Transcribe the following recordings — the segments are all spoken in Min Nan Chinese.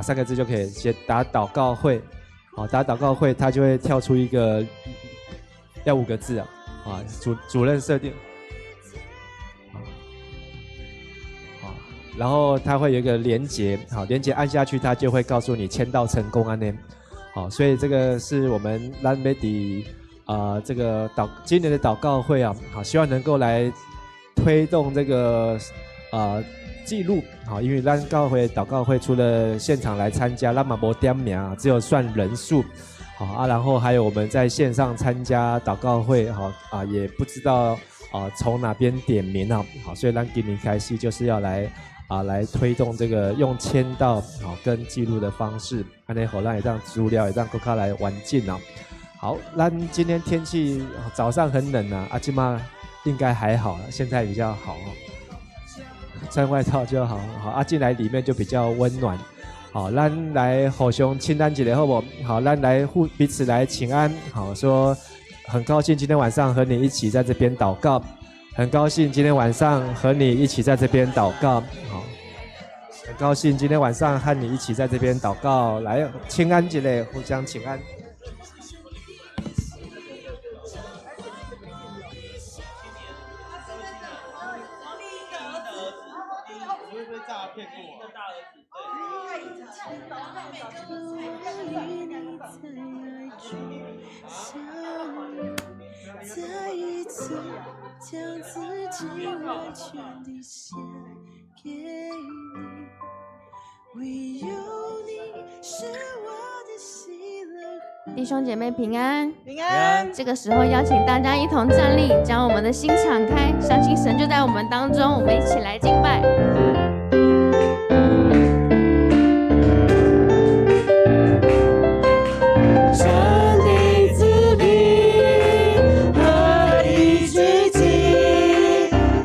打三個字就可以，寫打禱告會，好，打禱告會，它就會跳出一個要五個字啊，啊，主任設定，啊，然後它會有一個連結，好，連結按下去，它就會告訴你簽到成功按呢，好，所以這個是我們咱欲佇啊這個今年的禱告會啊，好，希望能夠來推動這個記錄，好，因為咱教會禱告會除了現場來參加，咱嘛無點名，只有算人數，好啊，然後還有我們在線上參加禱告會，好啊，也不知道啊從哪邊點名啊，好，所以咱今年開始就是要來推動這個用簽到好跟記錄的方式，按呢予咱會當資料會當閣較來完整啊。好，咱今天天氣早上很冷啊，啊這馬應該還好，現在比較好。穿外套就好，好啊，進來裡面就比較溫暖。好，咱來互相請安一下好無？好，咱來互彼此來請安。好，說很高興今天晚上和你一起在這邊禱告，很高興今天晚上和你一起在這邊禱告。好，很高興今天晚上和你一起在這邊禱告。來，請安一下，互相請安。再一次將自己完全地獻給你，唯有你是我的喜樂。弟兄姐妹平安，平安。這個時候邀請大家一同站立，將我們的心敞開，相信神就在我們當中，我們一起來敬拜。神的子民何以聚集，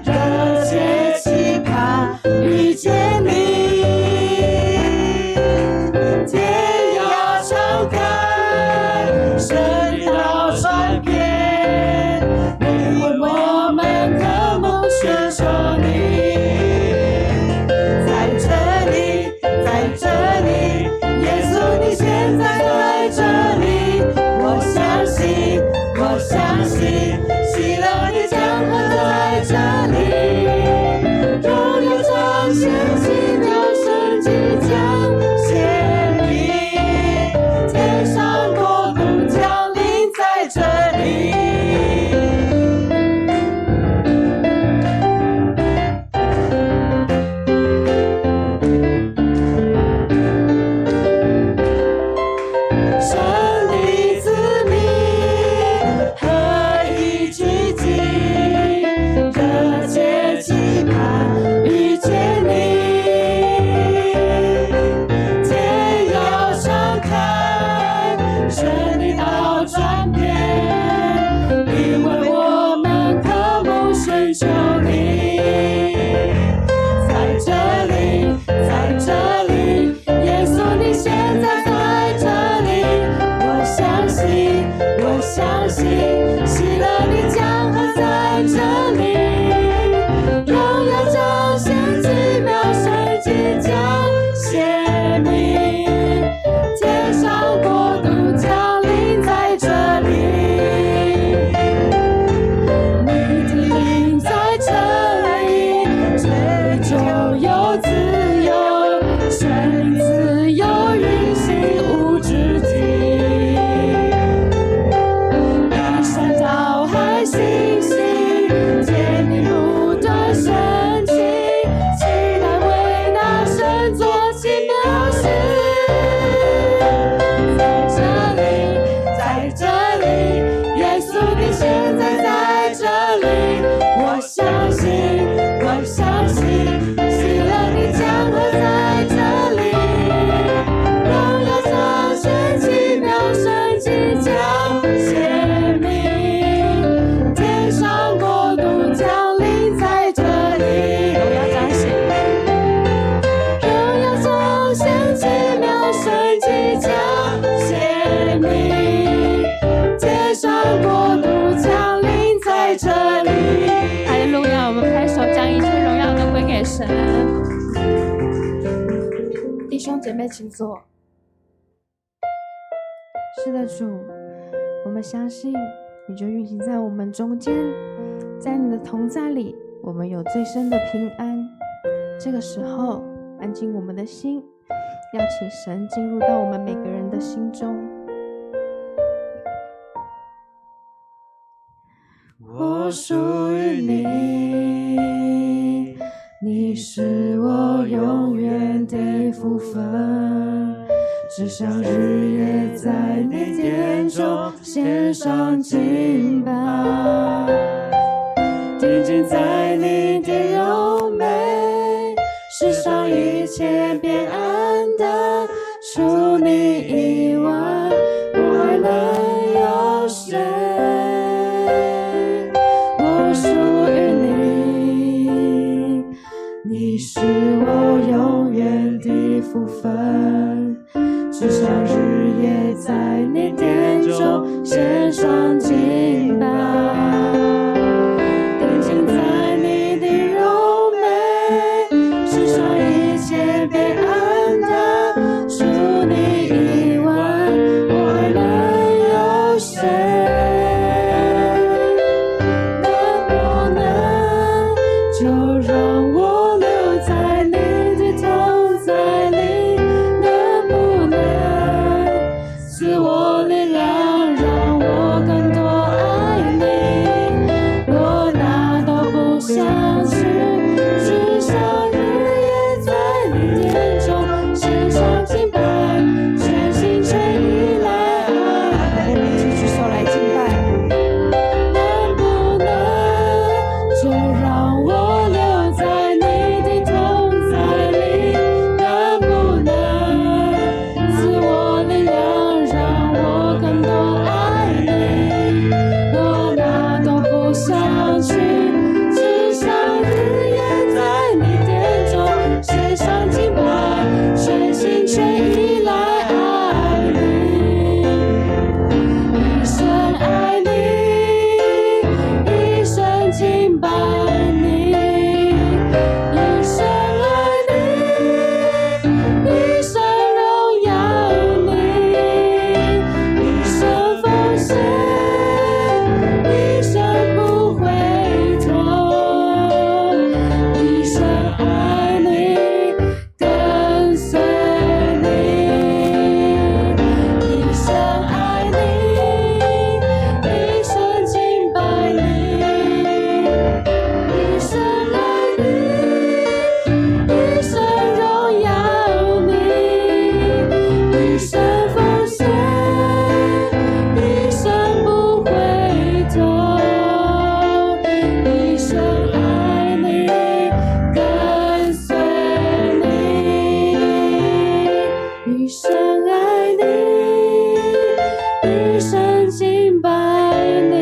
熱切期盼遇見你，天涯敞開，神的道傳遍，你為我們渴慕尋求你。姐妹，請坐。是的，主，我們相信你就運行在我們中間，在你的同在裡，我們有最深的平安。這個時候，安靜我們的心，邀請神進入到我們每個人的心中。我屬於你，你是我永遠的福分，只想日夜在你殿中獻上敬拜，定睛在你的榮美，世上一切變黯淡，除你以外，我還能有誰？我屬於你，你是我永遠的福分，只想日夜在你殿中獻上敬拜，定睛在你的榮美，世上一切變黯淡，除你以外，我還能有誰？能不能就讓我留在你的同在裡？能不能賜我力量，讓我更多愛你？我哪都不想去，只想日夜在你殿中獻上敬拜，全心全意來愛我們一起舉手來敬拜。能不能就讓我留在你的同在裡？能不能賜我力量，讓我更多愛你？我哪都不想去，只想日夜在你殿中獻上敬拜，全心全意來愛你。一生愛你，一生敬拜你，一生愛你，一生榮耀你，一生奉獻，一生不回頭，一生愛你，跟隨你，一生愛你，一生敬拜你，一生愛你，一生榮耀你，一生奉獻，一生不回頭，一生愛你，跟隨你，一生愛你，一生敬拜你，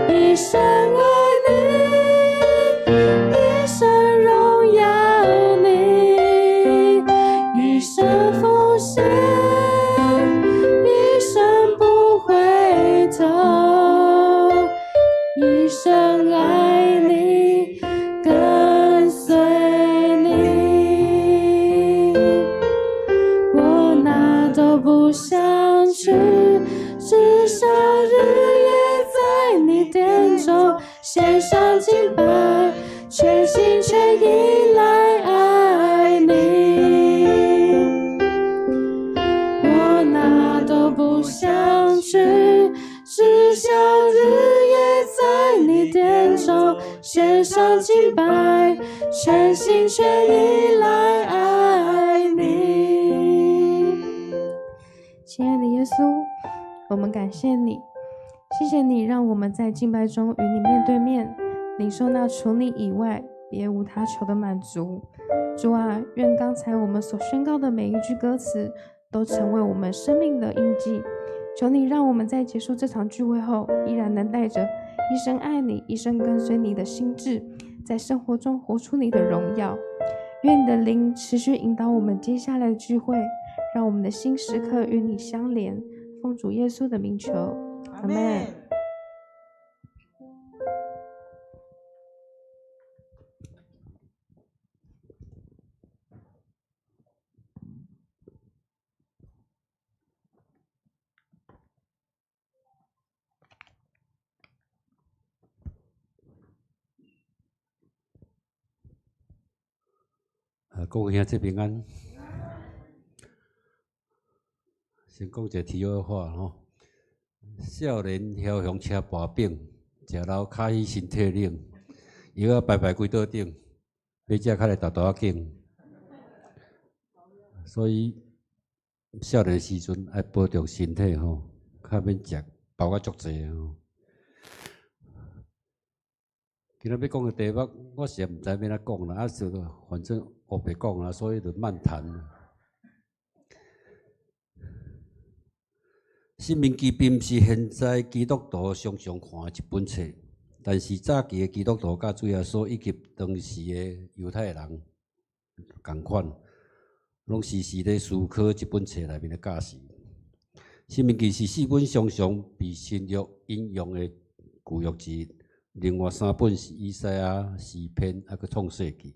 一生愛你，一生榮耀你，一生奉獻，一生不回頭，一生愛你，跟隨你。我哪都不想去，只想日夜在你殿中獻上敬拜，全心全意來愛你。我哪都不想去，只想日夜在你殿中獻上敬拜，全心全意來愛你。親愛的耶穌，我們感謝你，謝謝你讓我們在敬拜中與你面對面，領受那除你以外別無他求的滿足。主啊，願剛才我們所宣告的每一句歌詞，都成為我們生命的印記。求你讓我們在結束這場聚會後，依然能帶着一生愛你、一生跟隨你的心志，在生活中活出你的榮耀。願你的靈持續引導我們接下來的聚會，讓我們的心時刻與你相連。奉主耶穌的名求，阿們。各位兄弟平安。先講一個題外話吼，少年梟雄車跋餅，食老跤起身體冷，藥仔排排規桌頂，欲食較來沓沓仔緊。所以少年時陣愛保重身體吼，較免食飽甲足濟吼。今仔欲講的題目，我實在毋知欲按怎講啦，啊，就反正烏白講啦，所以就漫談。申命記並毋是現在基督徒常常看的一本冊，但是早期的基督徒佮主耶穌以及當時的猶太人仝款，攏時時咧思考這本冊內面的教示。申命記是四本常常被新約引用的舊約之一。另外三本是以賽亞詩篇，抑閣創世記。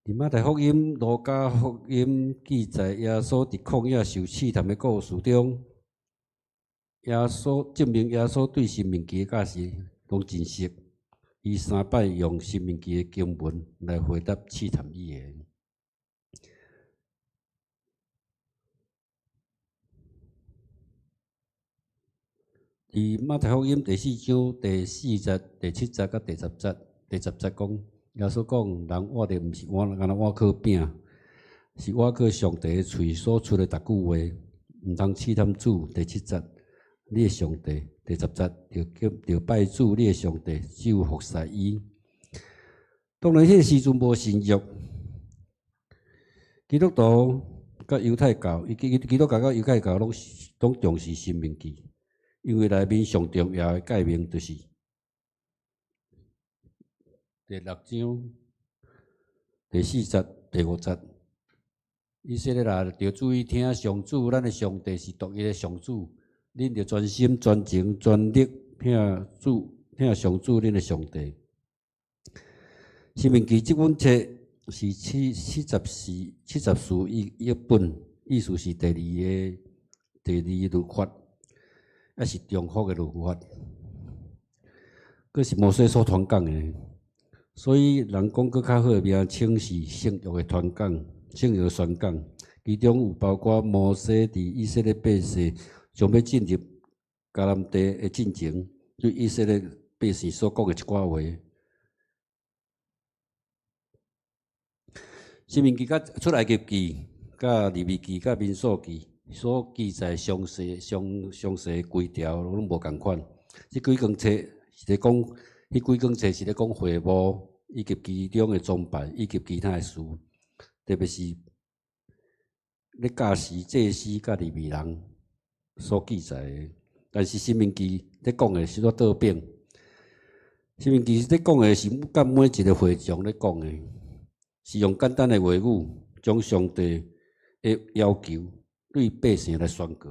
佇馬太福音、路加福音記載耶穌佇曠野受試探的故事中，耶穌證明耶穌對申命記的教示攏真熟。伊三擺用申命記的經文來回答試探伊的。佇馬太福音第四章第四節、第七節佮第十節，第十節講，耶穌講，人活著毋是倚干焦倚靠餅，是倚靠上帝的喙所出的逐句話。毋通試探主。第七節，你的上帝。第十節，著著拜主你的上帝，只有服侍伊。當然，彼個時陣無新約，基督徒佮猶太教，基督教佮猶太教攏攏重視申命記。因為內面上重要的誡命就是第六章第四節、第五節。以色列人著注意聽，上主，咱的上帝是獨一的上主，恁著專心、專情、專力疼主、疼上主恁的上帝。申命記這本冊是七十四譯本，意思是第二个第二律法。抑是重複的律法，閣是摩西所傳講的，所以人講閣較好的名稱是聖約的傳講、聖約的宣講。其中有包括摩西佇以色列百姓將欲進入迦南地的進前，對以色列百姓所講的一寡話。申命記佮出埃及記、佮利未記、佮民數記。所記載詳細、詳詳細規條攏無仝款。這幾卷冊是咧講，彼幾卷冊是咧講會幕以及其中的裝備以及其他的事，特別是咧教示祭司佮利未人所記載的。但是申命記咧講的是咧倒反，申命記咧講的是佮每一個會眾咧講的，是用簡單的話語將上帝的要求對百姓來宣告。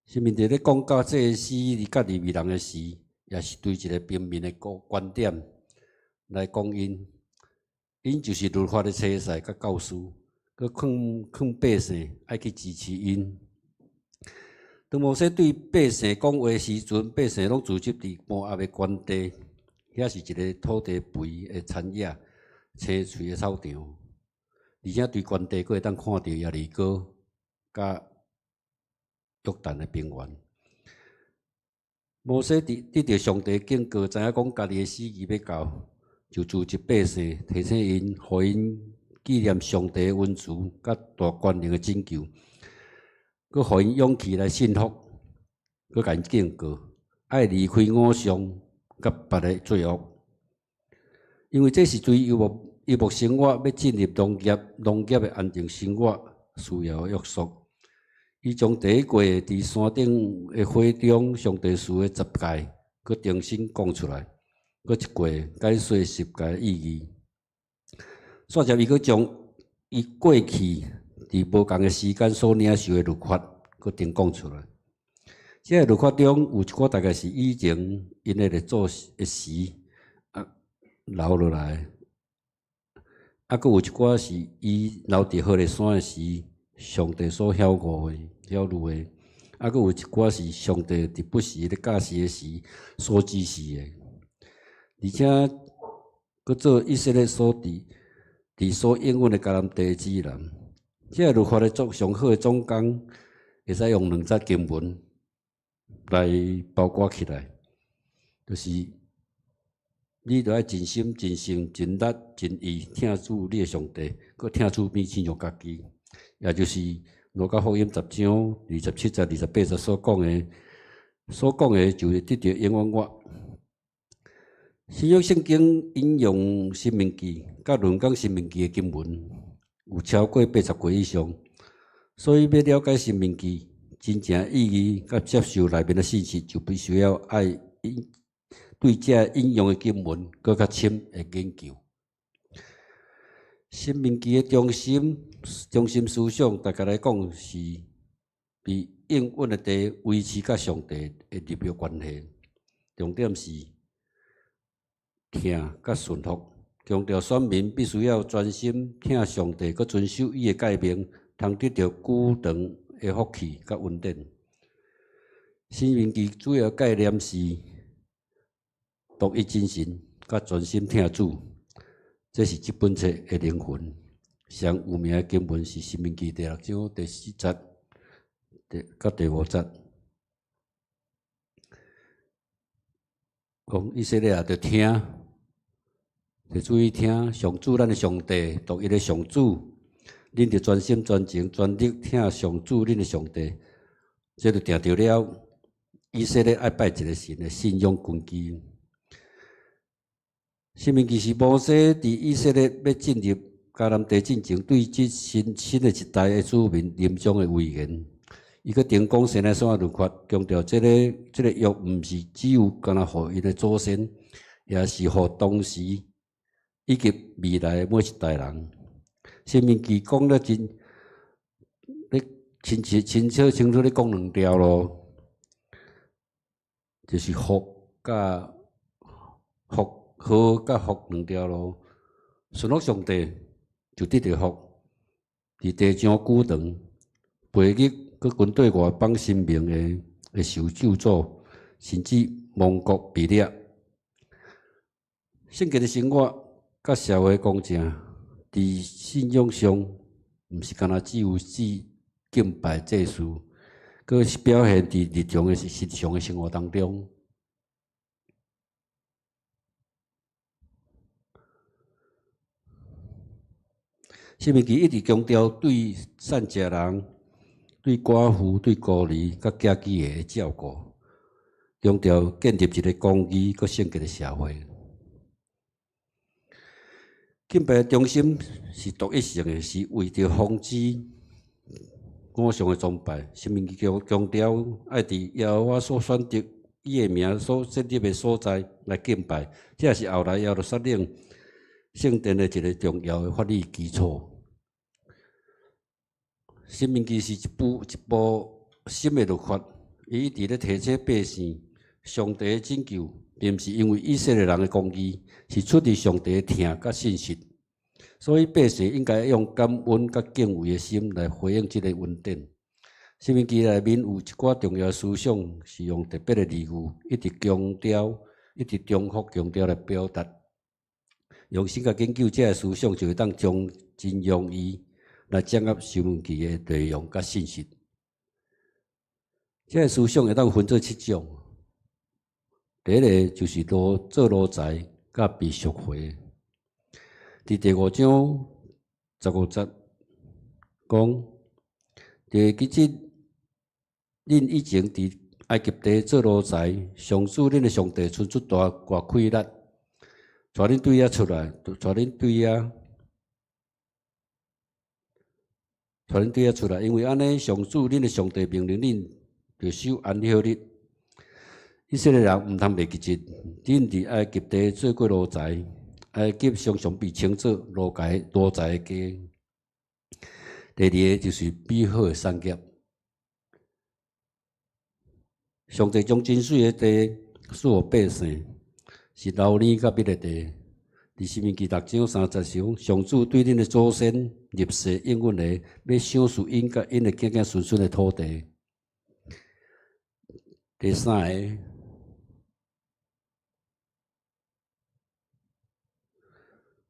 申命記咧講到祭司佮利未人的時，也是對一个平民的觀點來講𪜶，𪜶就是律法的冊使佮教師，閣勸勸百姓愛去支持𪜶。當摩西對百姓講話時陣，百姓攏聚集佇摩押的原地，遐是一个土地肥的田野、青翠的草場，而且對原地閣會當看著耶利哥佮約旦的平原。摩西佇得著上帝警告，知影講家己的死期欲到，就組織百姓，提醒𪜶，予𪜶紀念上帝的恩慈佮大權能的拯救，閣予𪜶勇氣來信服，閣共𪜶警告，愛離開偶像佮別个罪惡，因為這是對遊牧生活欲進入農業的安定生活需要的約束。伊將第一過佇山頂的火中，上帝賜的十誡，閣重新講出來，閣一過解說十誡的意義。煞接伊閣將伊過去佇無仝的時間所領受的律法，閣重講出來。這个律法中有一寡大概是以前𪜶的列祖的時留落來，閣有一寡是伊留佇何烈山的時，上帝所曉悟的、曉諭的，閣有一寡是上帝佇不時咧教示的時所指示的，而且閣做以色列所佇佇所應允的迦南地之南。這个律法的總上好的總綱，會使用兩節經文來包括起來，就是你著愛盡心、盡性、盡力、盡意疼主你的上帝，閣疼厝邊親像家己，也就是路加福音10章27節、28節所講的，就會得著永遠活。新約聖經引用申命記佮論講申命記的經文有超過80個以上，所以欲了解申命記真正意義佮接受內面的信息，就必須要愛引對這引用的經文閣較深的研究。申命記的中心思想，大概來講是佇應允的地維持佮上帝的立約關係，重點是疼佮順服，強調選民必須要專心疼上帝，閣遵守伊的誡命，通得著久長的福氣佮恩典。申命記主要概念是獨一真神，佮專心疼主，這是這本冊的靈魂。上有名的經文是《申命記》第六章第四節佮第五節，講以色列也著聽，著注意聽上主咱的上帝，獨一的上主，恁著專心專情專力疼上主恁的上帝，這就定著了以色列愛拜一个神的信仰根基。申命記是摩西佇以色列欲進入迦南地進前，對這新的一代的子民臨終的遺言。伊閣重講西奈山律法，強調這个約毋是只有干焦予𪜶的祖先，也是予當時以及未來的每一代人。申命記講了真，咧清清清楚清楚咧講兩條路，就是福佮福。禍佮福兩條路，順服上帝就得著福，佇地上久長，背逆閣軍隊外邦神明的會受咒詛，甚至亡國被掠。聖潔的生活佮社會公正，佇信仰上，毋是干焦只有指敬拜祭司，閣是表現佇日常的生活當中。申命記一直強調對散食人、對寡婦、對孤兒佮寄居的照顧，強調建立一个公義佮聖潔的社會。敬拜的中心是獨一性的，是為著防止偶像的崇拜。申命記強調愛佇耶和華所選擇伊的名所設立的所在來敬拜，這也是後來耶路撒冷聖殿的一个重要的法理基礎。申命記是一部新的律法，伊一直咧提醒百姓，上帝的拯救，並毋是因為以色列人的公義，是出自上帝的疼佮信實。所以百姓應該用感恩佮敬畏的心來回應這个恩典。申命記內面有一寡重要的思想，是用特別的字句，一直強調、一直重複強調來表達。用心共研究這个思想，就會當將真容易來掌握申命記的內容佮信息。這个思想會當分做七種。第一个就是做奴才佮被贖回。佇第五章十五節講，佇其實恁以前佇埃及地做奴才，上主恁的上帝伸出大大氣力，帶恁對遐出來，帶恁對遐出來，因為按呢，上主恁的上帝命令恁，著守安息日。以色列人毋通袂記得，恁佇埃及地做過奴才，埃及常常被稱做奴才的家。第二个就是美好的產業。上帝將真媠的地賜予百姓，是流奶佮蜜的地。佇申命記六章三節時講，上主對恁的祖先立誓應允的，欲賞賜𪜶佮𪜶的囝囝孫孫的土地。第三个，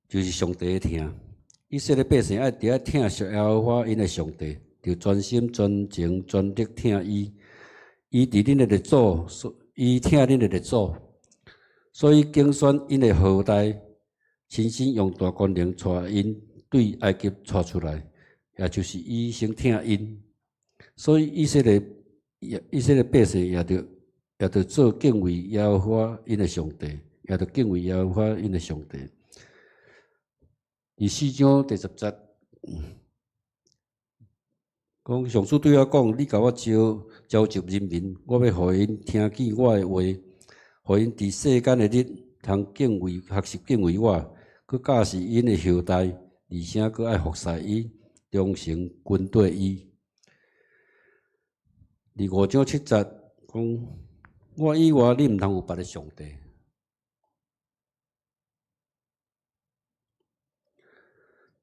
就是上帝的疼。以色列百姓愛著愛疼惜耶和華𪜶的上帝，著專心專情專力疼伊。伊佇恁的列祖，伊疼恁的列祖，所以揀選𪜶的後代，親身用大權能帶𪜶對埃及帶出來，也就是伊先疼𪜶。所以以色列百姓也著做敬畏耶和華𪜶的上帝，也著敬畏耶和華𪜶的上帝。第四章第十節，講上主對我講：你共我召召集人民，我欲予𪜶聽見我的話，予𪜶佇世間的日通敬畏學習敬畏我，閣教示𪜶的後代，而且閣愛服侍伊，忠誠跟綴伊。第五章七節講：我以外，你毋通有別个上帝。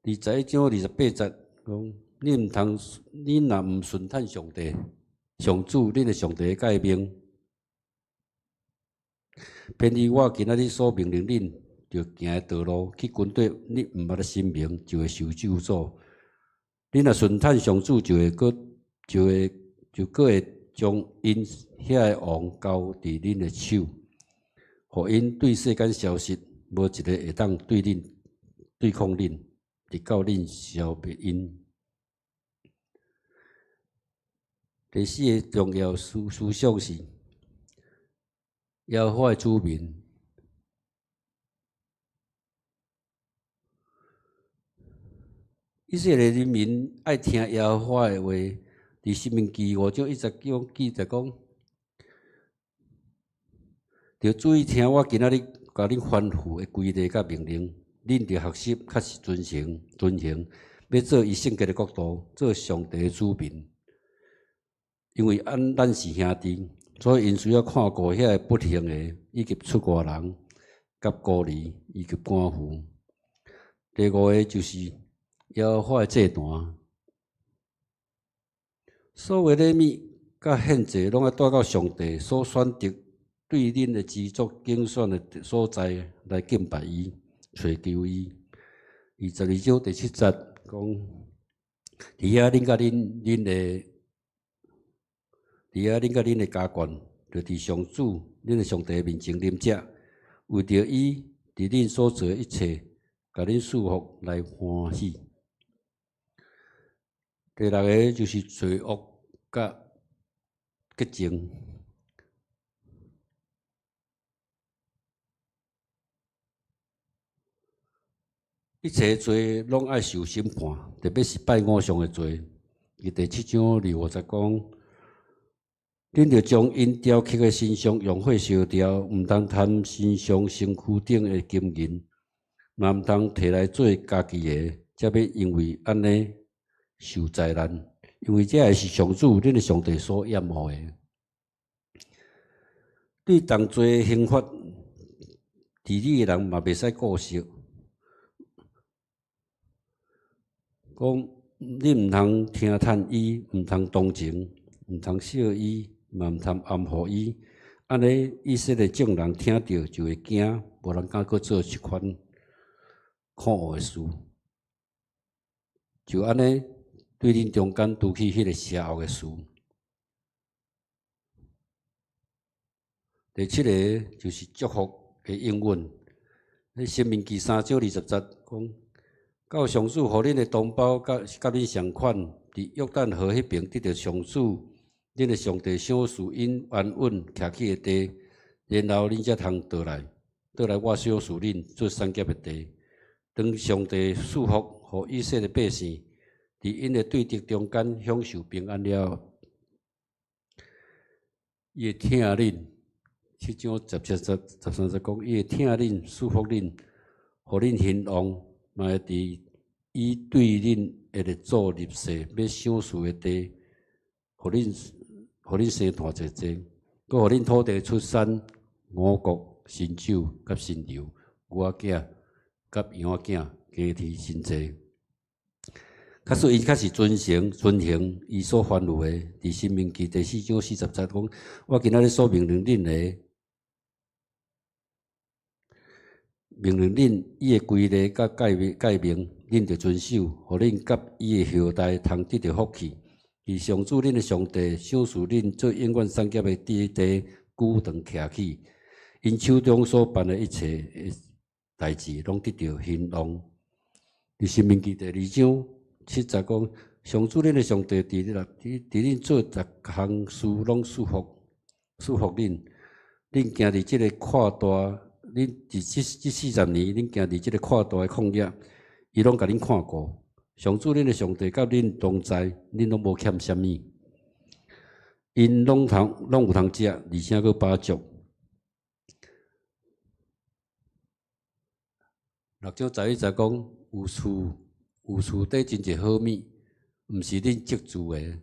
第11章28節講：你毋通，你若毋順趁上帝、上主恁的上帝的誡命，偏離我今仔日所命令恁著行的道路去跟綴你毋捌的神明，就會受咒詛。恁若順趁上主，就閣會將𪜶遐个王交佇恁的手，予𪜶對世間消失，無一个會當對恁對抗恁，直到恁消滅𪜶。第四个重要思想是耶和華的子民。以色列人民愛聽耶和華的話，佇申命記5章1節講記載講，著注意聽我今仔日共恁吩咐的規例佮命令，恁著學習，確實遵行，遵行，欲做伊聖潔的國度，做上帝的子民。因為按咱是兄弟，所以𪜶需要看顧遐个不幸的，以及出外人、佮孤兒以及寡婦。第五个就是耶和華的祭壇，所有禮物佮獻祭，攏愛帶到上帝所選擇對恁的支族揀選的所在來敬拜伊、揣求伊。22章第7節講，佇遐恁佮恁的家眷，就佇上主恁的上帝面前啉食，為著伊佇恁所做的一切，共恁賜福來歡喜。第六个就是罪惡佮潔淨。一切罪攏愛受審判，特別是拜偶像的罪。伊第7章25節講：恁著將𪜶雕刻的神像用火燒掉，毋通貪神像身軀頂的金銀，嘛毋通提來做家己的，才欲因為按呢受災難，因為這个是上主恁的上帝所厭惡的。對同罪刑罰治理的人嘛，袂使顧惜。講你毋通聽趁伊，毋通同情，毋通惜伊，嘛毋通安撫伊。按呢，以色列眾人聽著就會驚，無人敢閣做這款可惡的事。就按呢，對恁中間除去彼个邪惡的事。第七个就是祝福的應允。彼申命記3章20節講，到上主予恁的同胞佮恁仝款，佇約旦河彼爿得著上主恁的上帝賞賜𪜶安穩徛起的地，然後恁才通倒來，倒來我賞賜恁做產業的地。當上帝賜福予以色列百姓，佇𪜶的對敵中間享受平安了後，伊會疼恁。7章17節、13節講，伊會疼恁、賜福恁，予恁興旺，嘛會佇伊對恁的列祖立誓欲賞賜的地，予恁生湠濟濟，閣予恁土地出產五穀、新酒佮新油、牛仔囝佮羊仔囝，加添真濟。假使伊確實遵行遵行伊所吩咐的，佇申命記第4章40節講：我今仔日所命令恁的，命令恁伊的規例佮誡命，恁著遵守，予恁佮伊的後代通得著福氣。是上主恁的上帝賞賜恁做永遠產業的地久長徛起，𪜶手中所辦的一切的代誌，攏得著興旺。佇申命記第二章七節講，上主恁的上帝佇恁做逐項事攏賜福恁。恁行佇這个闊大，恁佇這40年，恁行佇這个闊大的曠野，伊攏共恁看顧。上主恁的上帝佮恁同在，恁攏無欠啥物。𪜶攏有通食，而且閣飽足。六章十一節講，有厝底真濟好物，毋是恁積聚的；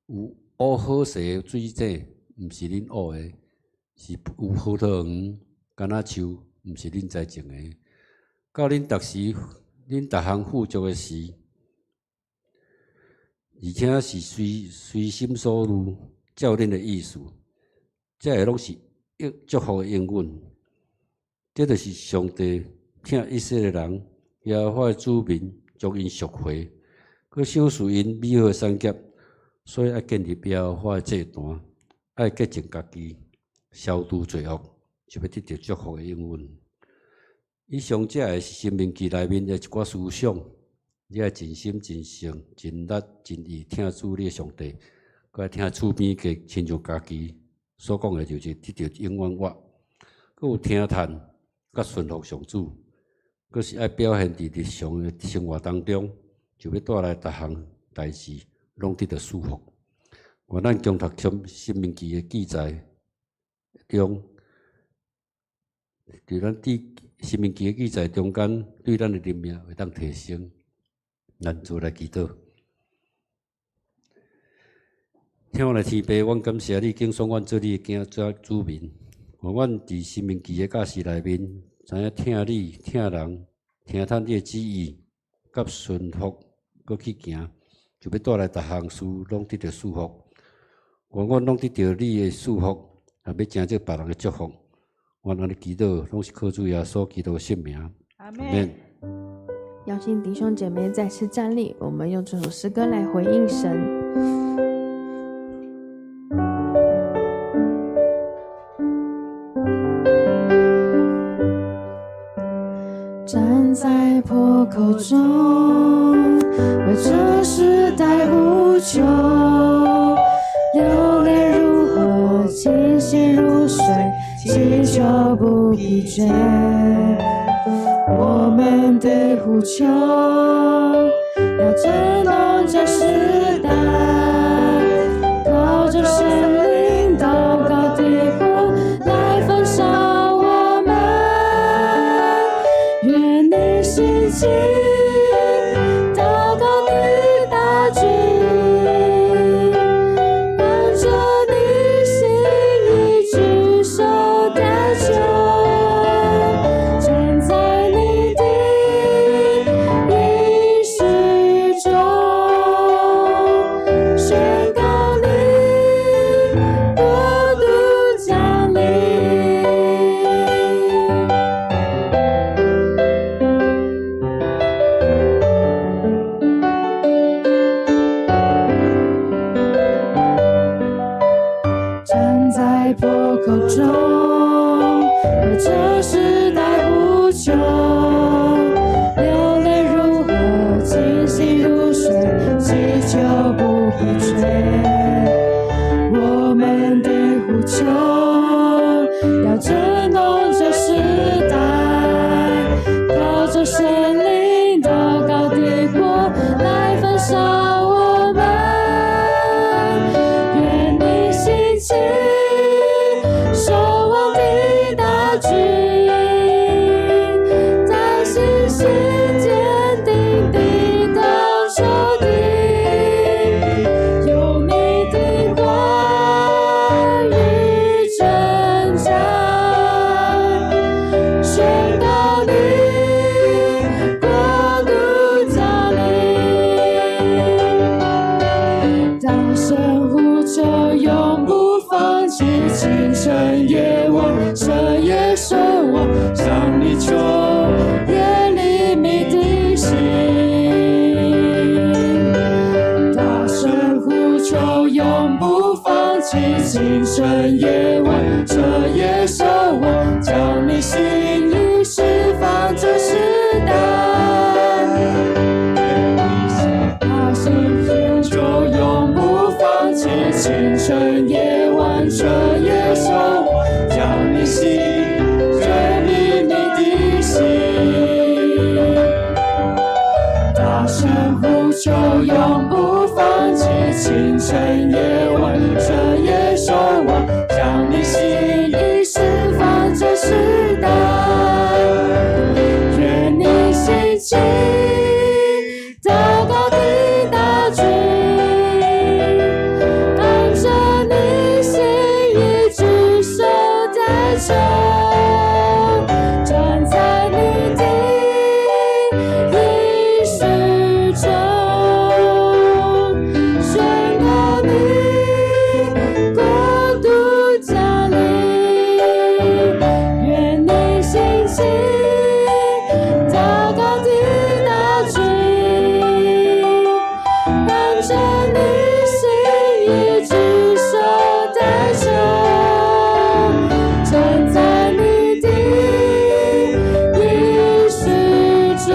有挖好勢的水井，毋是恁挖的；是有葡萄園、柑仔樹，毋是恁栽種的。到恁逐時，恁逐項富足的時，而且是隨心所欲，照恁的意思，這个攏是祝福的應允。這就是上帝疼以色列人，耶和華的子民將𪜶贖回，閣賞賜𪜶美好的產業，所以愛建立耶和華的祭壇，愛潔淨家己，消除罪惡，就欲得著祝福的應允。以上這个是申命記內面的一寡思想，你愛盡心、盡性、盡力、盡意疼主你的上帝，閣愛疼厝邊家親像家己所講的，就是得著永遠活。閣有聽嘆，佮順服上主，閣是愛表現佇日常的生活當中，就欲帶來逐項代誌攏得著祝福。願咱恭讀申命記的記載中，佇咱佇申命記的記載中間，對咱的靈命會當提升。咱做來祈禱。天父的天父，阮感謝你，揀選阮做你的囝做子民。予阮佇申命記的教示內面，知影疼你、疼人、聽從你的旨意，佮順服，閣去行，就欲帶來逐項事攏得著祝福。願阮攏得著你的祝福，也欲成就別人的祝福。阮按呢祈禱，攏是靠主耶穌基督的聖名。阿們。邀請弟兄姐妹再次站立，我們用這首詩歌來回應神。站在破口中，為這時代呼求，流淚如河，傾瀉如水，祈求不疲倦。我們的呼求，要震動這時代，靠著聖靈禱告的火來焚燒我們。願你興起，禱告的大軍，按著你心意舉手代求，站在你的應許中，宣告你國度降臨。站在破口中，為這時代呼求，流淚如河，傾瀉如水，祈求不疲倦。我們的呼求，要震動這時代，靠著聖靈禱告的火來焚燒我們。願你興起，守望的大軍，在信心堅定地當仇敵，用你的話語征戰，宣告你國度降臨。大聲呼求，永不放棄，清晨夜晚，徹夜守望，向你求。清晨夜晚，徹夜守望，將你心意釋放這時代。大聲呼求，永不放棄。清晨夜晚，徹夜守望，將你心最秘密的心。大聲呼求，永不放棄。清晨夜晚，徹夜守望，將你心意釋放這時代。願你興起，禱告的大軍，按著你心意舉手代求，站在你的應許中，宣告你國度降臨。願你興起，禱告的大軍，按著你心意舉手代求，站在你的應許中，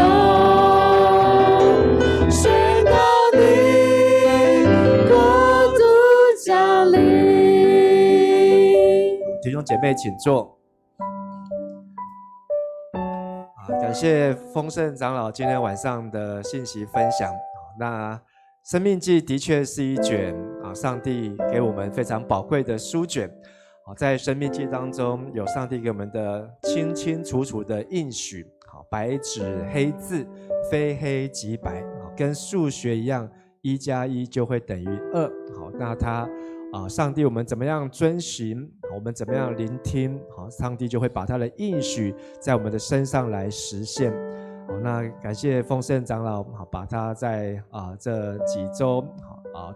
宣告你國度降臨。弟兄姐妹，請坐。啊，感謝豐盛長老今天晚上的信息分享。那《申命記》的確是一卷上帝給我們非常寶貴的書卷。啊，在《申命記》當中，有上帝給我們的清清楚楚的應許。好，白紙黑字，非黑即白。跟數學一樣，1加1就會等於2。好，那他上帝，我們怎麼樣遵循？我們怎麼樣聆聽？好，上帝就會把他的應許在我們的身上來實現。好，那感謝豐盛長老，好，把他在這幾週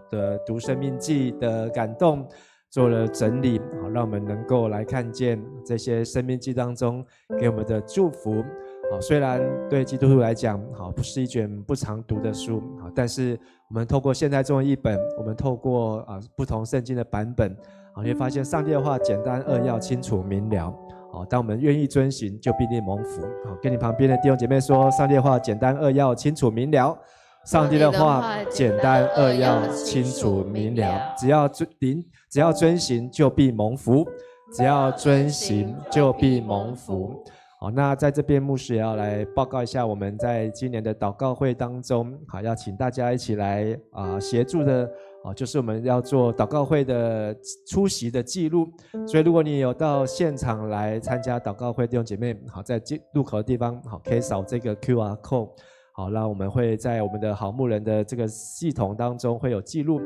的讀申命記的感動做了整理，好，讓我們能夠來看見這些申命記當中給我們的祝福。好，雖然對基督徒來講，好，不是一卷不常讀的書，好，但是我們透過現代中文譯本，我們透過不同聖經的版本，好，你會發現上帝的話簡單扼要、清楚明了。好，當我們願意遵行，就必定蒙福。好，跟你旁邊的弟兄姐妹說，上帝的話簡單扼要、清楚明了。上帝的話簡單扼要、清楚明了，只要遵行，就必蒙福。只要遵行，就必蒙福。好，那在這邊牧師也要來報告一下，我們在今年的禱告會當中，好，要請大家一起來協助的，啊，就是我們要做禱告會的出席的記錄。所以如果你有到現場來參加禱告會，弟兄姐妹，好，在進入口的地方，好，可以掃這個 QR code，好，那我們會在我們的好牧人的這個系統當中會有記錄。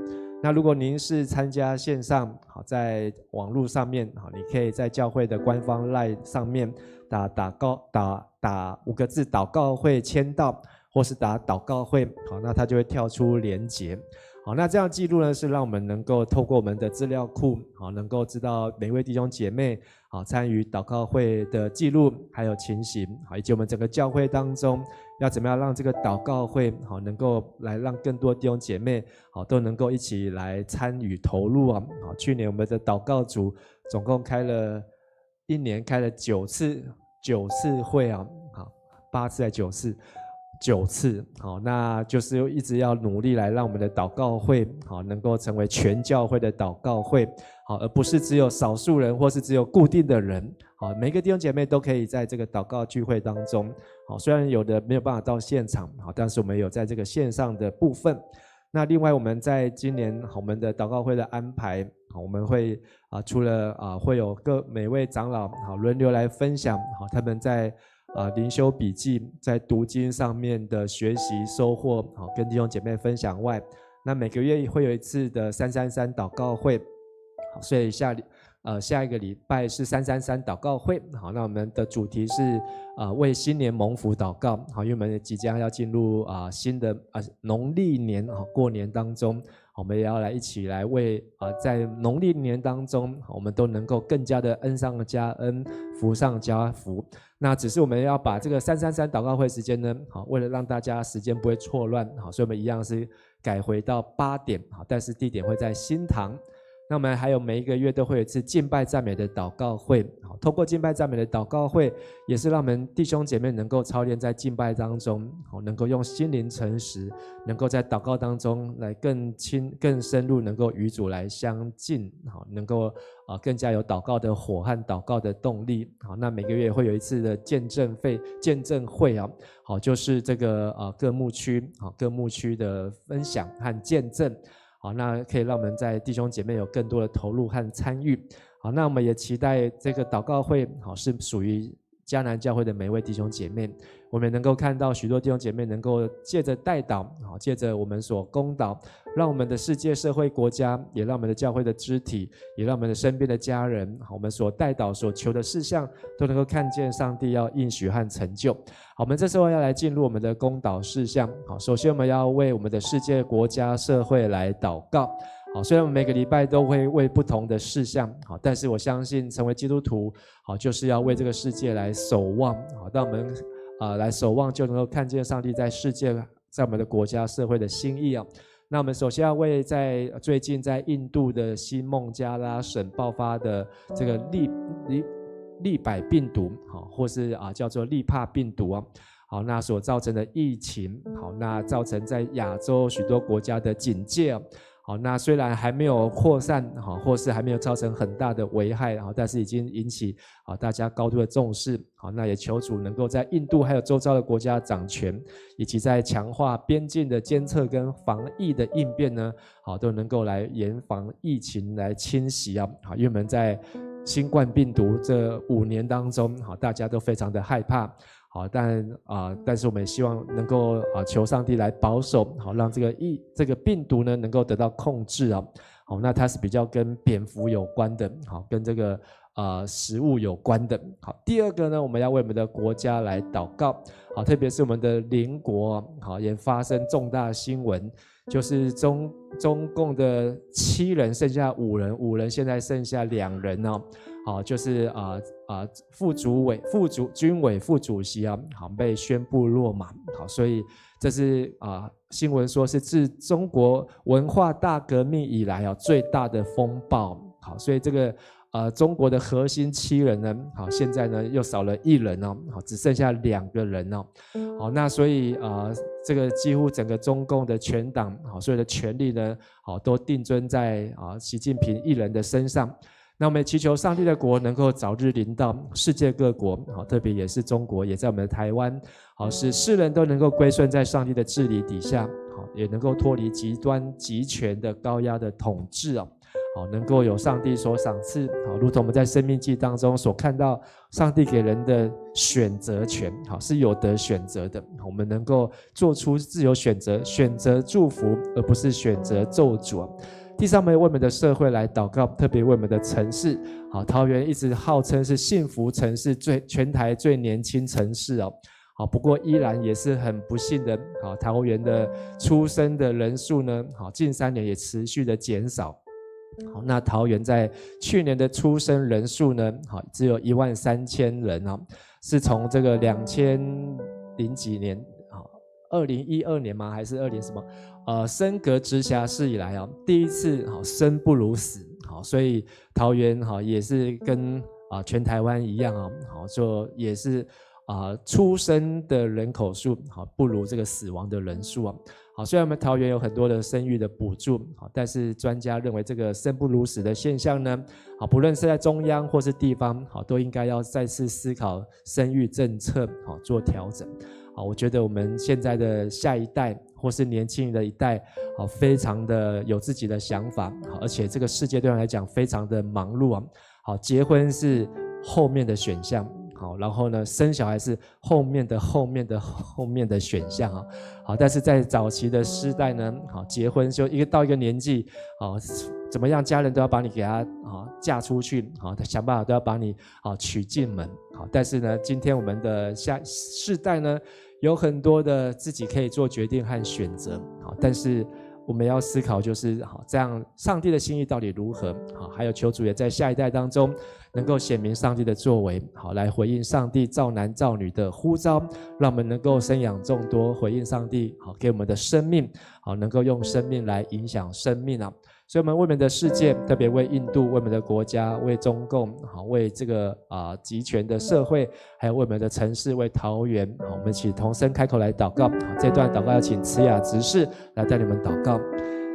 那如果您是參加線上，好，在網絡上面，好，你可以在教會的官方 LINE 上面打禱告打打五個字禱告會簽到，或是打禱告會，好，那它就會跳出連結。好，那這樣記錄呢，是讓我們能夠透過我們的資料庫，好，能夠知道每位弟兄姐妹，好，參與禱告會的記錄，還有情形，好，以及我們整個教會當中要怎麼樣讓這個禱告會，好，能夠來讓更多弟兄姐妹，好，都能夠一起來參與投入啊。好，去年我們的禱告組總共開了一年開了九次，九次會啊，好，8次還九次？九次，好，那就是一直要努力來讓我們的禱告會，好，能夠成為全教會的禱告會，好，而不是只有少數人或是只有固定的人，好，每個弟兄姐妹都可以在這個禱告聚會當中，好，雖然有的沒有辦法到現場，好，但是我們有在這個線上的部分。那另外我們在今年我們的禱告會的安排，我們會除了會有各每位長老好輪流來分享，好，他們在靈修筆記在讀經上面的學習收穫，好，跟弟兄姐妹分享外，那每個月會有一次的333禱告會，好，所以下一個禮拜是三三三禱告會，好，那我們的主題是為新年蒙福禱告，好，因為我們即將要進入新的農曆年，好，過年當中，我們也要來一起來為在農曆年當中，我們都能夠更加的恩上加恩，福上加福。那只是我們要把這個三三三禱告會時間呢，好，為了讓大家時間不會錯亂，好，所以我們一樣是改回到8點，好，但是地點會在新堂。那我們還有每一個月都會有一次敬拜讚美的禱告會，好，透過敬拜讚美的禱告會，也是讓我們弟兄姐妹能夠操練在敬拜當中，好，能夠用心靈誠實，能夠在禱告當中來更親、更深入，能夠與主來相近，好，能夠更加有禱告的火和禱告的動力。好，那每個月會有一次的見證會啊，好，就是這個各牧區，好，各牧區的分享和見證。好，那可以讓我們在弟兄姐妹有更多的投入和參與。好，那我們也期待這個禱告會，好，是屬於迦南教會的每一位弟兄姐妹。我們能夠看到許多弟兄姐妹能夠借着代禱，好，借着我們所公禱，讓我們的世界、社會、國家，也讓我們的教會的肢體，也讓我們的身邊的家人，好，我們所代禱所求的事項，都能夠看見上帝要應許和成就。好，我們這時候要來進入我們的公禱事項。好，首先我們要為我們的世界、國家、社會來禱告。好，雖然我們每個禮拜都會為不同的事項，好，但是我相信成為基督徒，好，就是要為這個世界來守望。好，當我們來守望，就能夠看見上帝在世界、在我們的國家、社會的心意啊。那我們首先要為在最近在印度的西孟加拉省爆發的這個利百病毒，好，或是叫做利帕病毒啊，好，那所造成的疫情，好，那造成在亞洲許多國家的警戒。好，那雖然還沒有擴散，哈，或是還沒有造成很大的危害，哈，但是已經引起大家高度的重視。好，那也求主能夠在印度還有周遭的國家掌權，以及在強化邊境的監測跟防疫的應變呢，好，都能夠來嚴防疫情來侵襲啊。好，因為我們在新冠病毒這5年當中，好，大家都非常的害怕。好，但是我們也希望能夠求上帝來保守，好，讓這個病毒呢能夠得到控制啊。好，那它是比較跟蝙蝠有關的，好，跟這個食物有關的。好，第二個呢，我們要為我們的國家來禱告，好，特別是我們的鄰國，好，也發生重大新聞，就是中共的七人剩下五人，五人現在剩下兩人哦。好，就是副主委、副主軍委副主席啊，好，被宣布落馬。好，所以這是新聞說是自中國文化大革命以來啊最大的風暴。好，所以這個中國的核心七人呢，好，現在呢又少了一人哦，好，只剩下兩個人哦。好，那所以這個幾乎整個中共的全黨，好，所有的權力呢，好，都定尊在習近平一人的身上。那我們祈求上帝的國能夠早日臨到世界各國，好，特別也是中國，也在我們的台灣，好，使世人都能夠歸順在上帝的治理底下，好，也能夠脫離極端極權的高壓的統治啊，好，能夠有上帝所賞賜，好，如同我們在申命記當中所看到上帝給人的選擇權，好，是有得選擇的，我們能夠做出自由選擇，選擇祝福，而不是選擇咒詛。第三，我們為我們的社會來禱告，特別為我們的城市。好，桃園一直號稱是幸福城市，全台最年輕城市哦。好，不過依然也是很不幸的，好，桃園的出生的人數呢，好，近3年也持續的減少。好，那桃園在去年的出生人數呢，好，只有1萬3千人哦，是從這個兩千零幾年，好，2012年嗎？還是二零什麼？升格直轄市以來啊，第一次好生不如死，好，所以桃園哈也是跟全台灣一樣啊，好，就也是出生的人口數好不如這個死亡的人數啊。好，雖然我們桃園有很多的生育的補助，好，但是專家認為這個生不如死的現象呢，好，不論是在中央或是地方，好，都應該要再次思考生育政策，好，做調整。好，我覺得我們現在的下一代或是年輕的一代，好，非常的有自己的想法，好，而且這個世界對他們來講非常的忙碌啊。好，結婚是後面的選項，好，然後呢，生小孩是後面的後面的後面的選項啊。好，但是在早期的世代呢，好，結婚就一個到一個年紀，好，怎麼樣，家人都要把你給他嫁出去，好，想辦法都要把你娶進門，好，但是呢，今天我們的下世代呢，有很多的自己可以做決定和選擇，好，但是我們要思考就是，好，這樣上帝的心意到底如何？好，還有求主也在下一代當中能夠顯明上帝的作為，好，來回應上帝造男造女的呼召，讓我們能夠生養眾多，回應上帝，好，給我們的生命，好，能夠用生命來影響生命啊。所以，我們為我們的世界，特別為印度、為我們的國家、為中共，好，為這個集權的社會，還有為我們的城市、為桃園，好，我們一起同聲開口來禱告。好，這段禱告要請慈雅執事來帶領我們禱告。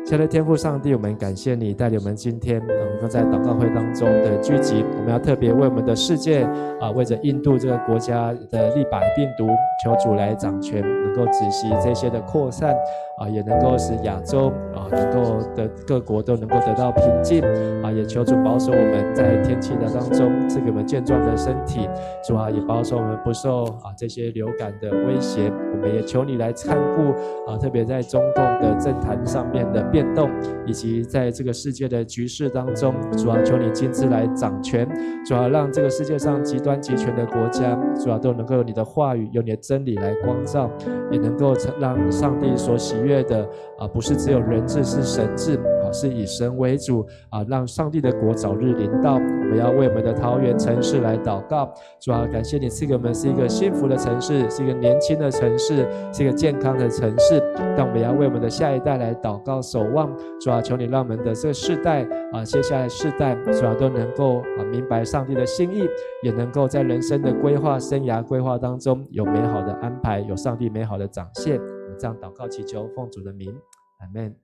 親愛的天父上帝，我們感謝你帶領我們今天能夠在禱告會當中的聚集。我們要特別為我們的世界啊，為着印度這個國家的立百病毒，求主來掌權，能夠止息這些的擴散啊，也能夠使亞洲啊，能夠的各國都能夠得到平靜啊，也求主保守我們在天氣的當中，賜給我們健壯的身體。主啊，也保守我們不受啊這些流感的威脅。我們也求你來看顧啊，特別在中共的政壇上面的變動，以及在這個世界的局勢當中，主啊，求你親自來掌權，主啊，讓這個世界上極端極權的國家，主啊，都能夠有你的話語，有你的真理來光照，也能夠讓上帝所喜悅的啊，不是只有人治，是神治，啊，是以神為主啊，讓上帝的國早日臨到。我們要為我們的桃園城市來禱告，主啊，感謝你賜給我們是一個幸福的城市，是一個年輕的城市，是一個健康的城市。但我們要為我們的下一代來禱告守望，主啊，求你讓我們的這個世代啊，接下來世代，主啊，都能夠啊明白上帝的心意，也能夠在人生的規劃、生涯規劃當中有美好的安排，有上帝美好的掌線。我們這樣禱告祈求，奉主的名，阿門。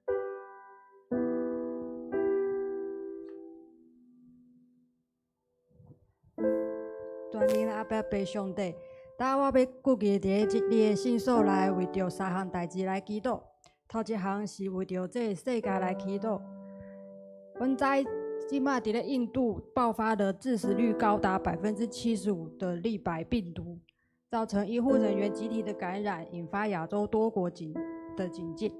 全能阿爸父上帝，今我欲舉起佇咧這你的聖所內，為著三項代誌來祈禱。頭一項是為著這个世界來祈禱。阮知這馬佇咧印度爆發的致死率高達75%的立白病毒，造成醫護人員集體的感染，引發亞洲多國警戒。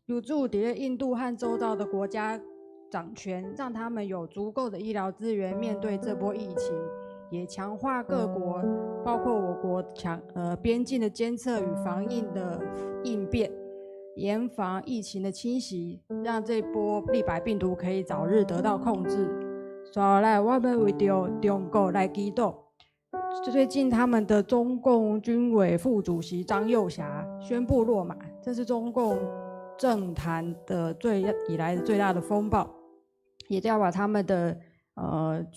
求主佇咧印度和周遭的國家掌權，讓他們有足夠的醫療資源面對這波疫情。也強化各國，包括我國強邊境的監測與防疫的應變，嚴防疫情的侵襲，讓這波立白病毒可以早日得到控制。接下來，我欲為著中國來祈禱。最近，他們的中共軍委副主席張又俠宣布落馬，這是中共政壇的最以來的最大的風暴，也要把他們的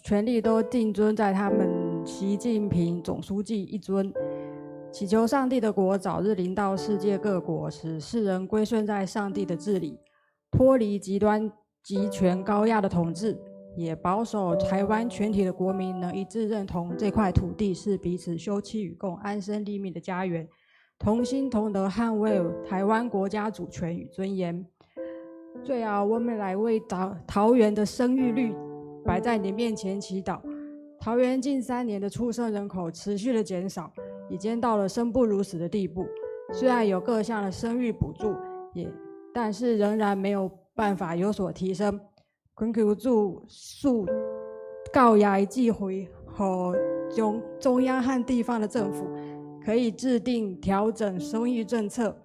權力都定尊在他們習近平總書記一尊，祈求上帝的國早日臨到世界各國，使世人歸順在上帝的治理，脫離極端集權高壓的統治，也保守台灣全體的國民能一致認同這塊土地是彼此休戚與共、安身立命的家園，同心同德捍衛台灣國家主權與尊嚴。最後，我們來為桃園的生育率擺在你面前祈禱。桃園近3年的出生人口持續的減少，已經到了生不如死的地步。雖然有各項的生育補助，也但是仍然沒有辦法有所提升。懇求主賜教育的智慧，予中央和地方的政府可以制定調整生育政策。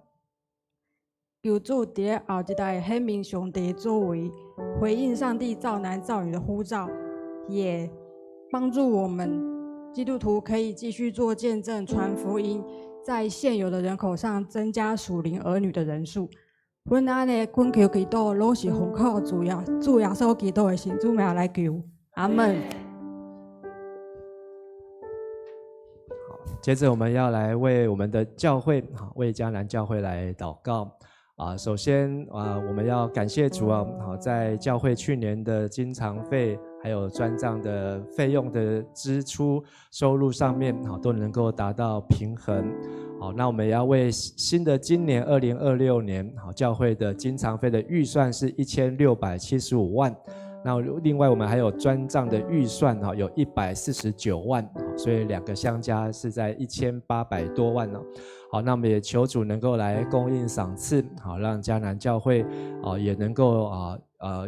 求主佇後一代顯明上帝作為，回應上帝造男造女的呼召，也幫助我們基督徒可以繼續做見證、傳福音，在現有的人口上增加屬靈兒女的人數。阮按呢懇求祈禱，攏是奉靠主耶穌基督的聖主名來求，阿門。接着我們要來為我們的教會，為迦南教會來禱告。啊，首先啊，我們要感謝主啊，好，在教會去年的經常費還有專賬的費用的支出收入上面，好，都能夠達到平衡。好，那我們也要為新的今年2026年，好，教會的經常費的預算是1675萬。那另外我們還有專賬的預算哈，有149萬，所以兩個相加是在1800多萬呢。好，那我們也求主能夠來供應賞賜，好，讓迦南教會啊也能夠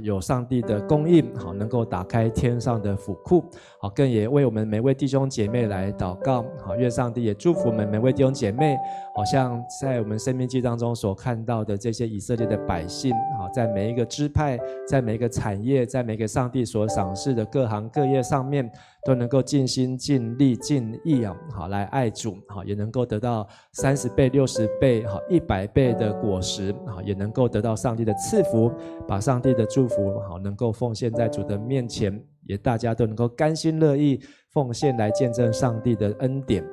有上帝的供應，好，能夠打開天上的府庫，好，更也為我們每位弟兄姐妹來禱告，好，願上帝也祝福我們每位弟兄姐妹，好像在我們申命記當中所看到的這些以色列的百姓，好，在每一個支派，在每一個產業，在每個上帝所賞賜的各行各業上面，都能夠盡心盡力盡意啊，好來愛主，好也能夠得到30倍、60倍、好100倍的果實，好也能夠得到上帝的賜福，把上帝的祝福好能夠奉獻在主的面前，也大家都能夠甘心樂意奉獻來見證上帝的恩典。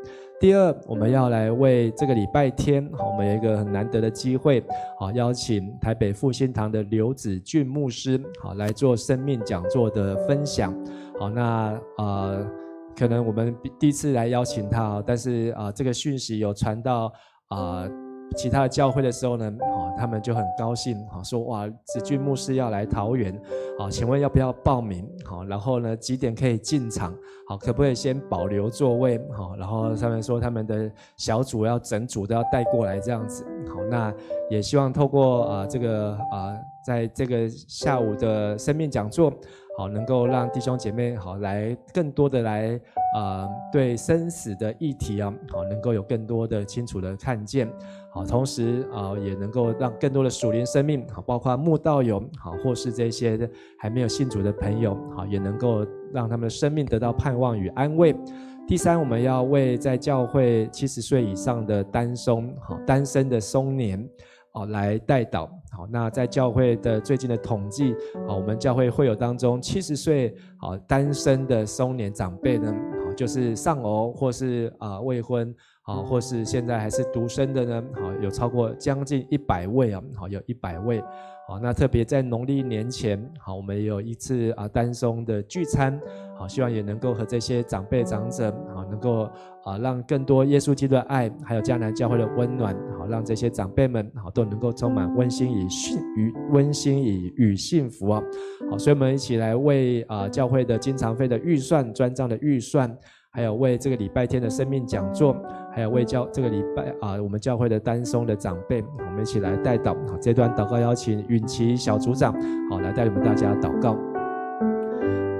第二，我們要來為這個禮拜天，我們有一個很難得的機會，好邀請台北復興堂的劉子俊牧師，好來做生命講座的分享。好，那可能我們第一次來邀請他，但是啊，這個訊息有傳到啊其他的教會的時候呢，好，他們就很高興，好說哇，子俊牧師要來桃園，好，請問要不要報名？好，然後呢，幾點可以進場？好，可不可以先保留座位？好，然後他們說他們的小組要整組都要帶過來這樣子。好，那也希望透過啊這個啊，在這個下午的生命講座，好，能夠讓弟兄姐妹好來更多的來啊對生死的議題啊，好能夠有更多的清楚的看見。好，同時啊也能夠讓更多的屬靈生命，好，包括慕道友，好，或是這些還沒有信主的朋友，好，也能夠讓他們的生命得到盼望與安慰。第三，我們要為在教會70歲以上的單松，好，單身的松年，哦，來代禱。好，那在教會的最近的統計，好，我們教會會友當中，70歲好單身的松年長輩呢，好，就是喪偶或是啊未婚，啊，或是現在還是獨身的呢，好，有超過將近一百位啊，好，有一百位。好，那特別在農曆年前，好，我們也有一次啊單松的聚餐，好，希望也能夠和這些長輩長者，好，能夠啊讓更多耶穌基督的愛，還有迦南教會的溫暖，好，讓這些長輩們好都能夠充滿溫馨與幸與溫馨與幸福啊。好，所以我們一起來為啊教會的經常費的預算、專賬的預算，還有為這個禮拜天的生命講座，還有為教這個禮拜啊，我們教會的單松的長輩，我們一起來代禱。好，這段禱告邀請允琪小組長，好，來帶領我們大家禱告。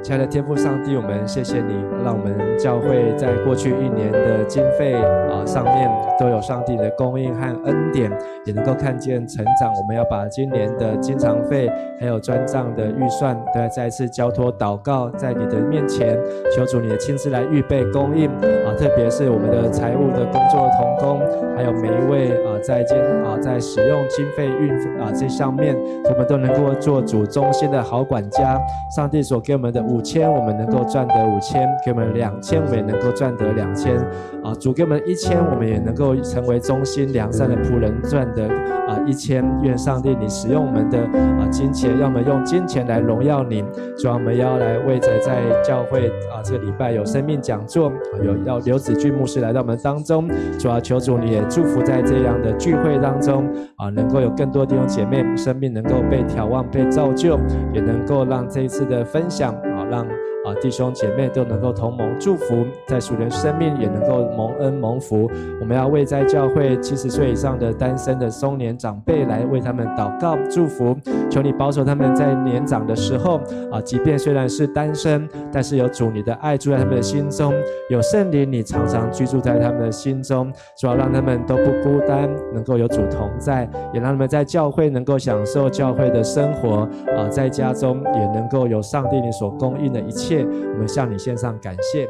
親愛的天父上帝，我們謝謝你，讓我們教會在過去一年的經費啊上面都有上帝的供應和恩典，也能夠看見成長。我們要把今年的經常費還有專賬的預算，都要再一次交託禱告在你的面前，求主你的親自來預備供應啊，特別是我們的財務的工作同工，還有每一位啊在經啊在使用經費運啊這上面，我們都能夠做主忠心的好管家。上帝所給我們的五千，我們能夠賺得五千；給我們兩千，我們也能夠賺得兩千。啊，主給我們一千，我們也能夠成為忠心良善的僕人，賺得啊一千。願上帝你使用我們的啊金錢，讓我們用金錢來榮耀你。主啊，我們要來為着在教會啊這個禮拜有生命講座，有要劉子俊牧師來到我們當中。主啊，求主你也祝福在這樣的聚會當中啊，能夠有更多弟兄姐妹生命能夠被挑旺、被造就，也能夠讓這一次的分享啊，讓啊弟兄姐妹都能夠同蒙祝福，在屬靈生命也能夠蒙恩蒙福。我們要為在教會70歲以上的單身的松年長輩來為他們禱告祝福，求你保守他們在年長的時候啊，即便雖然是單身，但是有主你的愛住在他們的心中，有聖靈你常常居住在他們的心中，主要讓他們都不孤單，能夠有主同在，也讓他們在教會能夠享受教會的生活啊，在家中也能夠有上帝你所供應的一切。我們向你獻上感謝。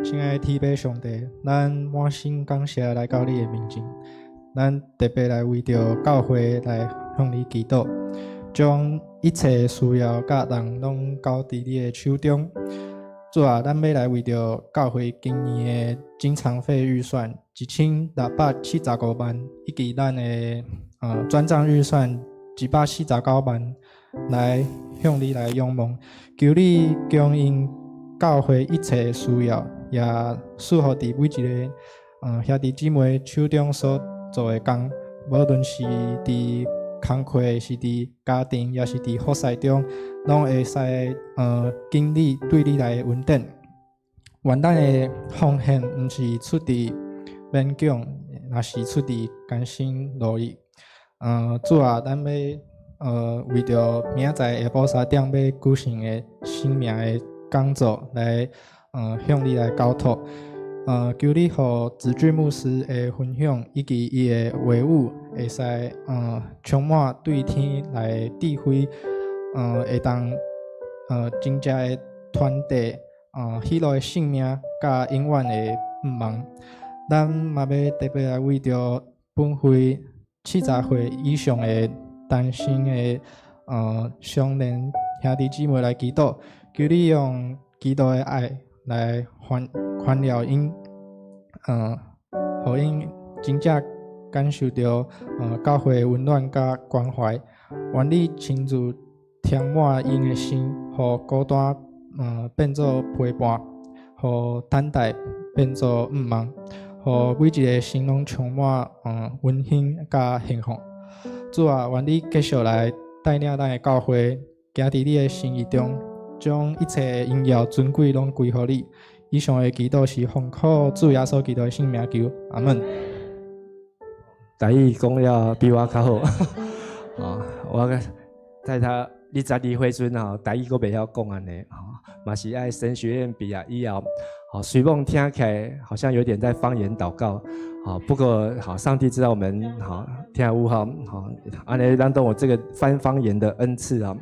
親愛的天父上帝，咱滿心感謝來到你的面前，咱特別來為著教會來向你祈禱，將一切需要佮人攏交佇你的手中。主啊，咱欲來為著教會今年的經常費預算1675萬，以及咱的專賬預算149萬，來向你來仰望，求你供應教會一切需要，也賜予佇每一个兄弟姊妹手中所做的工，無論是佇工課，是佇家庭，抑是佇服侍中，攏會使經歷對你來的恩典。願咱的奉獻毋是出佇勉強，若是出佇甘心樂意。主啊，咱欲為著明仔載下晡3點欲舉行的生命的講座來，向你來交託。求你予子俊牧師的分享以及伊的話語，會使充滿對天來的智慧，會當真正的傳遞喜樂的生命佮永遠的盼望。咱嘛欲特別來為著本會70歲以上的單身的少年兄弟姊妹來祈禱，求你用基督的愛來環繞𪜶，予𪜶真正感受著教會的溫暖佮關懷。願你親自填滿𪜶的心，予孤單變做陪伴，予等待變做盼望，予每一个心攏充滿溫馨佮幸福。主啊，願你繼續來帶領咱的教會，行佇你的心意中，將一切榮耀尊貴攏歸予你。以上的祈禱是奉靠主耶穌基督的聖名求，阿門。台語講了比我較好，哦，我在他22歲陣吼，台語閣袂曉講按呢，吼，嘛是愛神學院畢業以後，吼，雖罔聽起來好像有點在方言禱告，好，不過好，上帝知道我們好聽有吼，好，按呢咱都有這個翻方言的恩賜啊，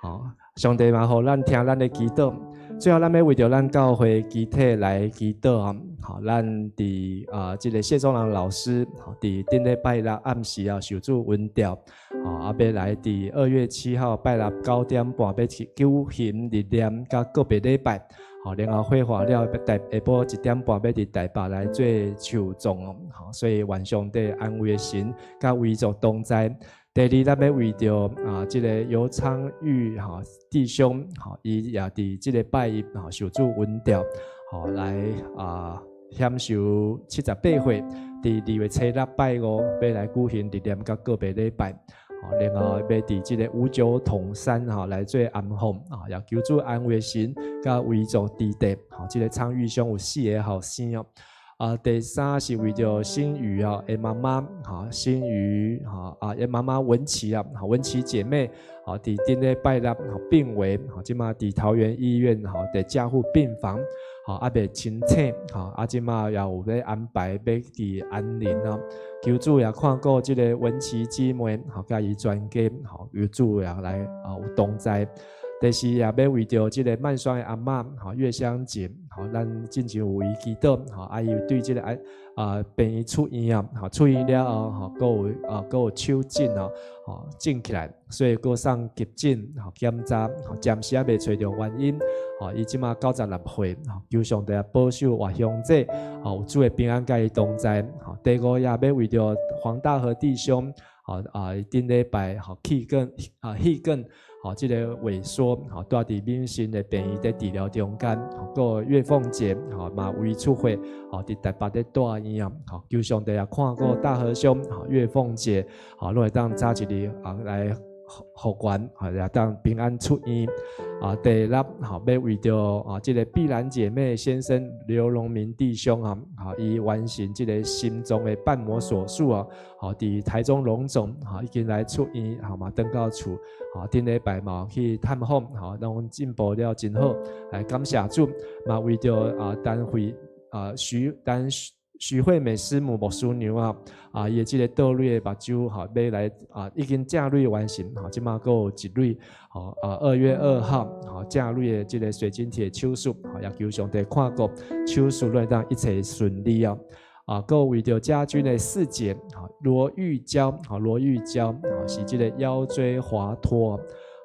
好，上帝嘛予咱聽咱的祈禱。最後，咱欲為著咱教會肢體來祈禱啊！好，咱佇啊，這个謝宗朗老師，好，佇頂禮拜六暗時啊，受主恩召，好，啊，欲來佇2月7號拜六9點半欲去舉行日念佮告別禮拜，好，然後火化了，欲下晡1點半欲佇台北來做樹葬哦，好，所以願上帝安慰的神佮遺族同在。第二，咱欲為著啊，這个尤昌玉哈弟兄，吼，伊也佇這个拜一吼受主恩召，吼來啊享壽78歲，佇2月初6拜五欲來舉行日念佮告別禮拜，吼，然後欲佇這个五九統山吼來做安放，啊，也求主安慰神佮遺族弟弟，吼，這个昌玉兄有四个後生哦。啊，第三是為著新宇啊，的媽媽，哈，新宇，哈啊，的媽媽文琪啊，文琪姐妹，好，佇頂禮拜六，病危，好，這馬佇桃園醫院，吼，佇加護病房，好，猶未清醒，好，啊，這馬也有咧安排欲佇安寧哦，求主也看顧這个文琪姊妹，好，佮伊全家，好，有主也來啊有同在。第四也欲為著這个曼雙的阿嬤，吼月香姐，吼咱進前有為伊祈禱，吼啊伊對這个啊病院出院啊，吼出院了後，吼閣有啊閣有手震哦，吼震起來，所以閣送急診，吼檢查，吼暫時猶未揣著原因，吼伊這馬96歲，吼求上帝保守活鄉者，吼有主的平安佮伊同在，吼第五也欲為著黃大和弟兄，吼啊頂禮拜吼氣梗啊氣梗。吼，這个萎縮，吼，蹛佇敏盛的病院佇治療中間，閣月鳳姐，吼嘛胃出血，吼佇台北咧住院啊，吼求上帝也看顧大和兄，吼月鳳姐，吼攏會當早一日啊來復原，吼也當平安出院。啊，第六，吼欲為著啊，這个碧蘭姐妹先生劉榮明弟兄啊，吼伊完成這个心臟的瓣膜手術啊，吼佇台中榮總，吼已經來出院，吼嘛轉到厝，吼頂禮拜嘛去探訪，吼攏進步了真好，來感謝主，嘛為著啊單惠啊徐單徐惠美師母牧師娘啊，啊，伊的這个倒淚的目睭吼，欲來啊，已經正淚完成，吼，這馬閣有一蕊，吼啊，2月2號，吼正淚的這个水晶體手術，吼，也求上帝看顧手術會當一切順利哦。啊，閣為著家軍的四姐，吼羅玉嬌，吼羅玉嬌，吼是這个腰椎滑脫，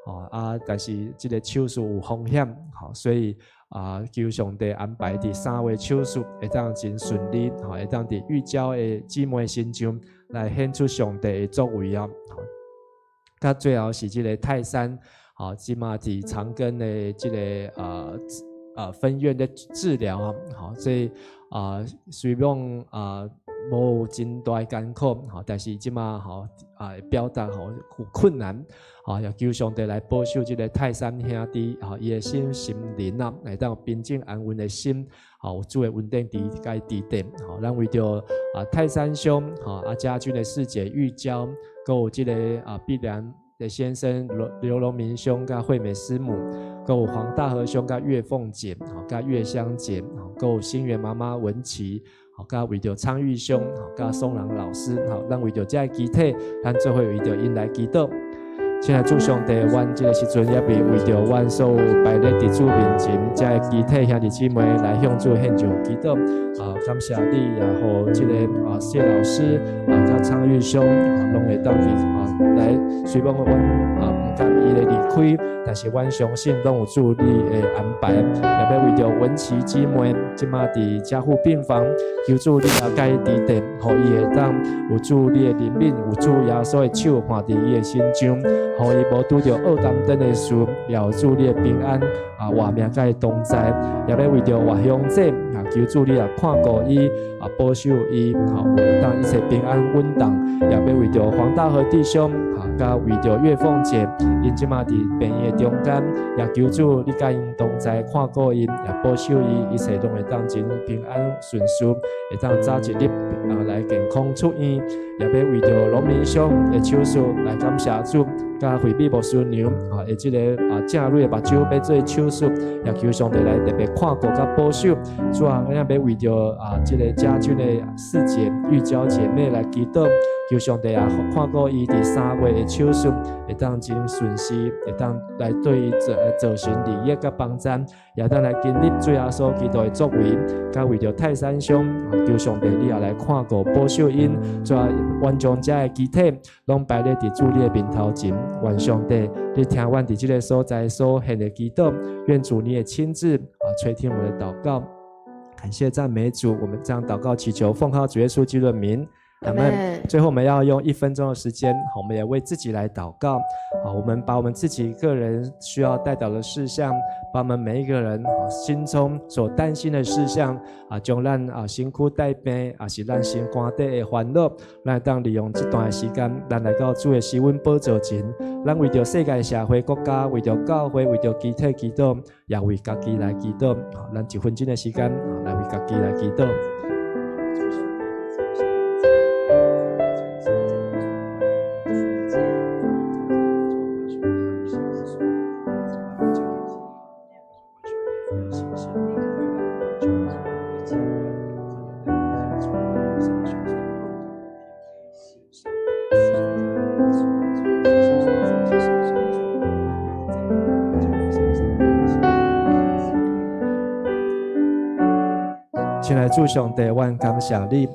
吼啊，但是這个手術有風險，吼，所以啊，求上帝安排佇3月手術會當真順利，吼，會當佇玉嬌的姊妹身上來顯出上帝的作為啊。佮最後是這个泰山，吼，這馬佇長庚的這个分院的治療啊，吼，所以啊，雖講啊無有真大的艱苦，吼，但是這馬吼啊表達吼有困難。啊，也求上帝來保守這个泰山兄弟，吼，伊的心心靈啊，會當有平靜安穩的心，吼，有主的恩典佇共伊佇底，吼，咱為著啊泰山兄，吼啊家軍的四姐玉嬌，閣有這个啊碧蘭的先生劉劉榮明兄佮惠美師母，閣有黃大和兄佮月鳳姐，好佮月香姐，好閣有新源媽媽文琪，好佮為著昌玉兄，好佮松朗老師，好，咱為著這个肢體，咱做伙為著𪜶來祈禱。親愛主上帝，阮這个時陣也欲為著阮所有擺咧佇主面前，這个肢體兄弟姊妹來向主獻上祈禱。啊，感謝你，也予這个啊謝老師啊，佮昌玉兄啊，攏會當佇啊來，雖講阮啊毋甘伊的離開，但是阮相信攏有主你的安排。也欲為著文琪姊妹，這馬佇加護病房，求主你也共伊佇咧，予伊會當有主你的憐憫，有主耶穌的手看佇伊的身上，予伊無拄著僫擔燈的事，也有主你的平安啊，活命佮伊同在。也欲為著活香姐啊，求主你也看顧伊啊，保守伊，好，會當一切平安穩當。也欲為著黃大和弟兄啊，佮為著月鳳姐，𪜶這馬佇病院的中間，也求主你佮𪜶同在，看顧𪜶，也保守伊，一切攏會當真平安順遂，會當早一日啊來健康出院。也欲為著農民兄的手術來感謝主，佮惠美牧師娘啊，的這个啊正蕊的目睭欲做手術，也求上帝來特別看顧佮保守。主啊，咱也欲為著啊這个家俊的四姐玉嬌姐妹來祈禱，求上帝啊看顧伊佇3月的手術會當真順遂，會當來對伊造造成利益佮幫助，也當來經歷主耶穌基督的作為，佮為著泰山兄，求上帝你也來看顧保守𪜶，主啊，阮將這个肢體攏擺咧佇主你的面頭前，願上帝你聽阮佇這个所在所獻的祈禱，願主你也親自啊垂聽我們的禱告，感謝讚美主，我們這樣禱告祈求，奉靠主耶穌基督的名，阿門。最後我們要用1分鐘的時間，我們也為自己來禱告。好，我們把我們自己個人需要代禱的事項，把我們每一個人心中所擔心的事項啊，將咱啊身軀帶病，抑是咱心肝底的煩惱，咱當利用這段時間，咱來到主的施恩寶座前，咱為著世界社會國家，為著教會，為著肢體祈禱，也為家己來祈禱。好，咱1分鐘的時間，來為家己來祈禱。親愛主上帝，阮感謝你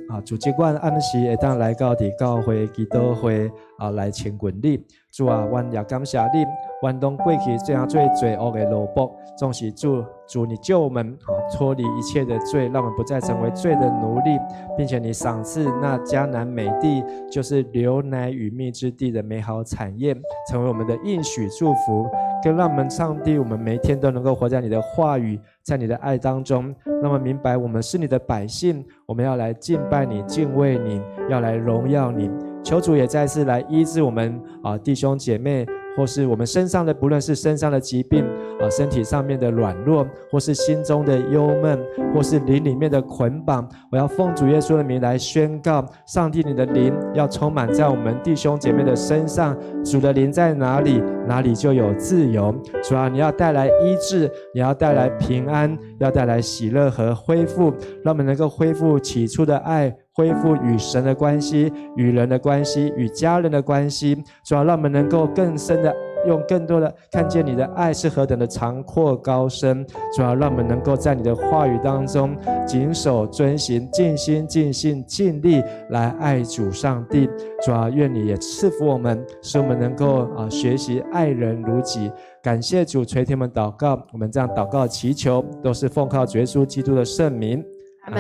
啊！組織阮暗時會當來到佇教會祈禱會啊，來親近你。主啊，阮也感謝你，阮攏過去這樣做罪惡的奴僕，總是主主你救我們啊，脫離一切的罪，讓我們不再成為罪的奴隸，並且你賞賜那迦南美地，就是流奶與蜜之地的美好產業，成為我們的應許祝福，更讓我們上帝，我們每一天都能夠活在你的話語，在你的愛當中，讓我們明白我們是你的百姓，我們要來敬拜你、敬畏你，要來榮耀你。求主也再次來醫治我們啊弟兄姐妹，或是我們身上的，不論是身上的疾病啊，身體上面的軟弱，或是心中的憂悶，或是靈裡面的捆綁，我要奉主耶穌的名來宣告：上帝，你的靈要充滿在我們弟兄姐妹的身上。主的靈在哪裡，哪裡就有自由。主啊，你要帶來醫治，你要帶來平安，要帶來喜樂和恢復，讓我們能夠恢復起初的愛。恢復與神的關係、與人的關係、與家人的關係，主啊，讓我們能夠更深的用更多的看見你的愛是何等的長闊高深。主啊，讓我們能夠在你的話語當中謹守遵行，盡心盡性盡力來愛主上帝。主啊，願你也賜福我們，使我們能夠啊學習愛人如己。感謝主垂聽我們禱告，我們這樣禱告祈求，都是奉靠主耶穌基督的聖名。阿門。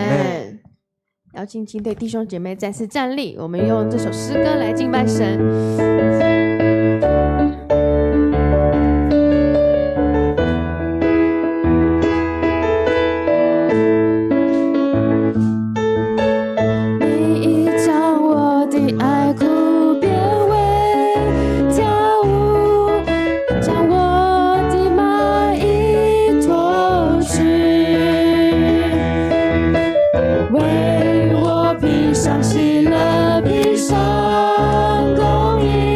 邀請請對弟兄姐妹再次站立，我們用這首詩歌來敬拜神。你已將我的哀哭變為跳舞，將我的麻衣脫去，為我披上喜樂，披上公義。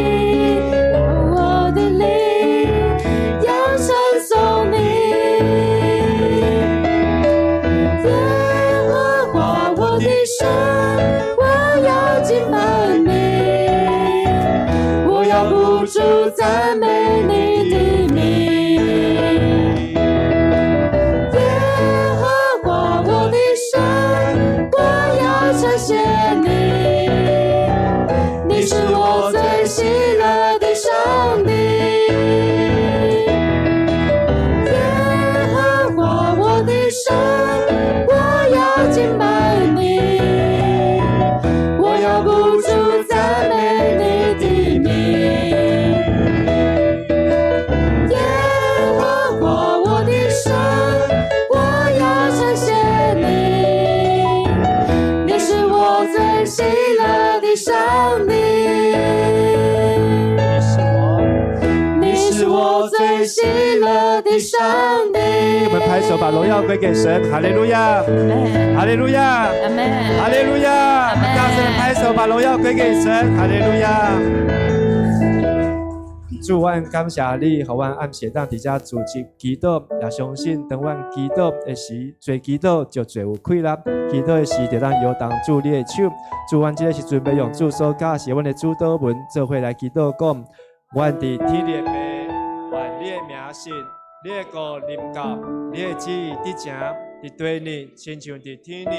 不住讚美你的名。耶和華我的神，我要稱謝你，你是我最喜樂的上帝。耶和華我的神，我要敬拜你，我要不住讚美你的名。耶和華我的神，我要稱謝你，你是我最喜樂的上帝。你是我，你是我最喜樂的上帝。我們拍手，把榮耀歸給神，哈利路亞，哈利路亞，阿門。哈利路亞！大聲拍手，把榮耀歸給神，哈利路亞。主，阮感謝你，予阮暗時當佇遮組織祈禱，也相信當阮祈禱的時，做祈禱就做有氣力，祈禱的時就當搖動主你的手。主，阮這個時陣欲用主所教示阮的主禱文，做伙來祈禱講：阮佇天的父，願你的名聖，你的國臨到，你的旨意得成，佇地呢，親像佇天呢。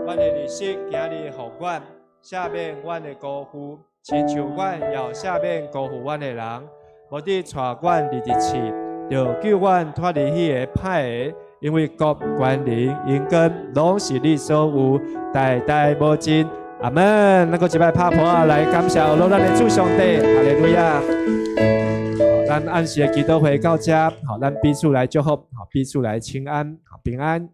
阮的日食今日予阮，赦免阮的辜負，親像阮也赦免辜負阮的人。無得帶阮入佇試，著救阮脫離彼个歹的，因為國、權能、榮光，攏是你所有，代代無盡。阿門。咱閣一擺拍噗仔來感謝咱的主上帝，哈利路亞。咱暗時的祈禱會到這，好，咱彼此來祝福，好，彼此來請安，好，平安。